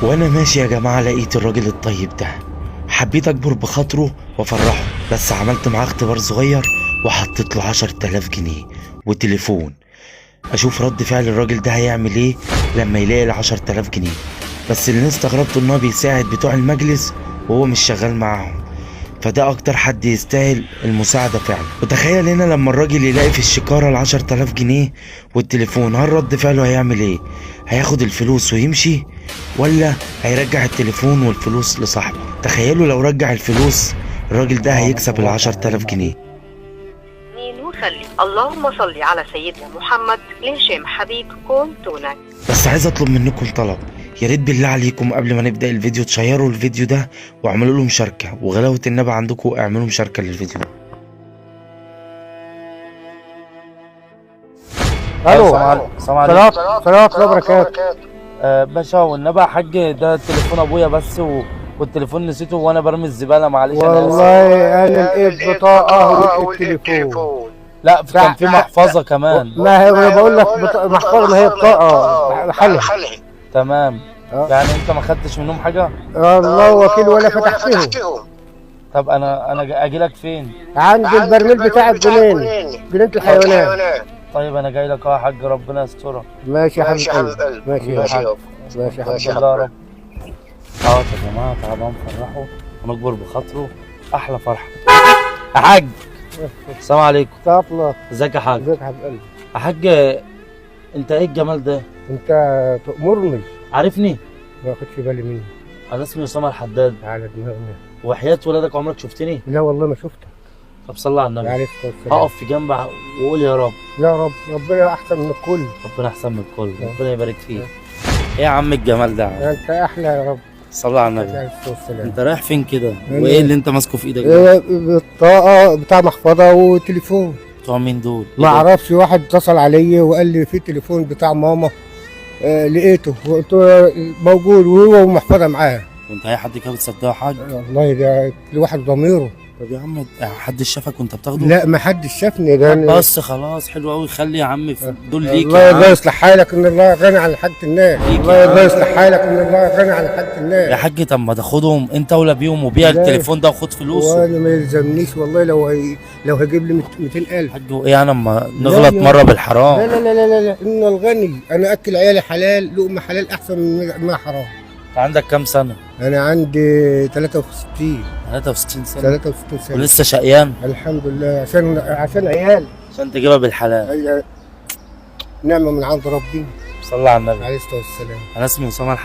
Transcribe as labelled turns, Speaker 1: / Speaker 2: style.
Speaker 1: وانا ماشي يا جماعة لقيت الراجل الطيب ده، حبيت اكبر بخاطره وافرحه، بس عملت معاه اختبار صغير وحطيت له 10,000 جنيه وتليفون، اشوف رد فعل الراجل ده هيعمل ايه لما يلاقي 10,000 جنيه. بس اللي استغربته ان هو بيساعد بتوع المجلس وهو مش شغال معاهم، فده اكتر حد يستاهل المساعدة فعلا. وتخيل هنا لما الراجل يلاقي في الشكارة 10,000 جنيه والتليفون، هل رد فعله هيعمل ايه؟ هياخد الفلوس ويمشي ولا هيرجع التليفون والفلوس لصاحبه؟ تخيلوا لو رجع الفلوس الراجل ده هيكسب 10,000 جنيه.
Speaker 2: مين وخلي اللهم صل على سيدنا محمد لهشام حبيب كونتونا.
Speaker 1: بس عايز اطلب منكم طلب، يا ريت بالله عليكم قبل ما نبدأ الفيديو تشيروا الفيديو ده واعملوا له مشاركة، وغلاوة النبي عندكم اعملوا مشاركة للفيديو ده.
Speaker 3: الو.
Speaker 4: السلام عليكم.
Speaker 3: سلام الله وبركاته.
Speaker 4: باشا والنبي يا حاج، ده تليفون ابويا بس والتليفون نسيته وانا برمي الزبالة، معلش انا اسف.
Speaker 3: والله انا لقيت بطاقة ولقيت تليفون.
Speaker 4: لا كان في محفظة كمان.
Speaker 3: ما هي انا بقول لك محفظة، ما هي بطاقة حلها.
Speaker 4: تمام.
Speaker 3: آه.
Speaker 4: يعني انت ما خدتش منهم حاجة؟
Speaker 3: الله وكيل ولا فتحتهم.
Speaker 4: طب انا اجي لك فين؟
Speaker 3: عند البرميل بتاع الجنين، جنينة الحيوانات.
Speaker 4: طيب انا جاي لك اهو يا حاج، ربنا يسترها.
Speaker 3: ماشي يا حبيب قلبي، ماشي يا حبيب، ماشي يا حبيب.
Speaker 4: الله يا رب. اه يا جماعة تعالوا نفرحه ونكبر بخاطره، احلى فرحه. يا حاج السلام عليكم.
Speaker 3: طفله.
Speaker 4: ازيك يا حاج؟
Speaker 3: ازيك يا حبيب قلبي؟
Speaker 4: يا حاج انت ايه الجمال ده؟
Speaker 3: انت تأمرني.
Speaker 4: عارفني؟
Speaker 3: ما اخدش بالي مني.
Speaker 4: انا اسمي اسامة الحداد.
Speaker 3: على دماغنا.
Speaker 4: وحياة ولادك عمرك شفتني؟
Speaker 3: لا والله ما شفتك.
Speaker 4: طب صلي على النبي.
Speaker 3: عليه الصلاة والسلام.
Speaker 4: هقف في جنبك وقول يا رب.
Speaker 3: يا رب، ربنا احسن من الكل.
Speaker 4: ربنا احسن من الكل، ربنا يبارك فيك. ايه يا عم الجمال ده؟
Speaker 3: انت احلى يا رب.
Speaker 4: صلي على النبي.
Speaker 3: عليه الصلاة والسلام.
Speaker 4: انت رايح فين كده؟ وايه اللي انت ماسكه في ايدك ده؟
Speaker 3: بطاقة بتاع محفظة وتليفون.
Speaker 4: بتوع مين دول؟
Speaker 3: ما اعرفش، واحد اتصل عليا وقال لي في تليفون بتاع ماما، لقيته وقلت له موجود وهو ومحفظه معاه.
Speaker 4: وانت اي حد كده بتصدقه يا حاج؟
Speaker 3: والله ده الواحد ضميره.
Speaker 4: طب يا عم حد شافك وانت بتاخده؟
Speaker 3: لا ما حدش شافني ده.
Speaker 4: بس خلاص حلو قوي، خلي يا عم دول ليك.
Speaker 3: الله الله يصلح حالك، ان الله غني عن حاجة الناس. الله يصلح حالك، ان الله غني عن حاجة الناس.
Speaker 4: يا حاج طب ما تاخدهم انت ولا بيهم وبيع التليفون ده وخد فلوسه.
Speaker 3: وانا ما يلزمنيش والله، لو هيجيب لي 200,000.
Speaker 4: حاج ايه انا اما نغلط مرة بالحرام؟
Speaker 3: لا لا لا لا لا، ان الغني انا اكل عيالي حلال، لقمة حلال احسن من ما حرام.
Speaker 4: انت عندك كام سنة؟
Speaker 3: أنا عندي 63.
Speaker 4: 63 سنة؟
Speaker 3: 63 سنة.
Speaker 4: ولسه شقيان؟
Speaker 3: الحمد لله، عشان عيال.
Speaker 4: عشان تجيبها بالحلال.
Speaker 3: نعمة من عند ربنا.
Speaker 4: صلى على النبي
Speaker 3: عليه الصلاة والسلام.
Speaker 4: أنا اسمي أسامة الحداد.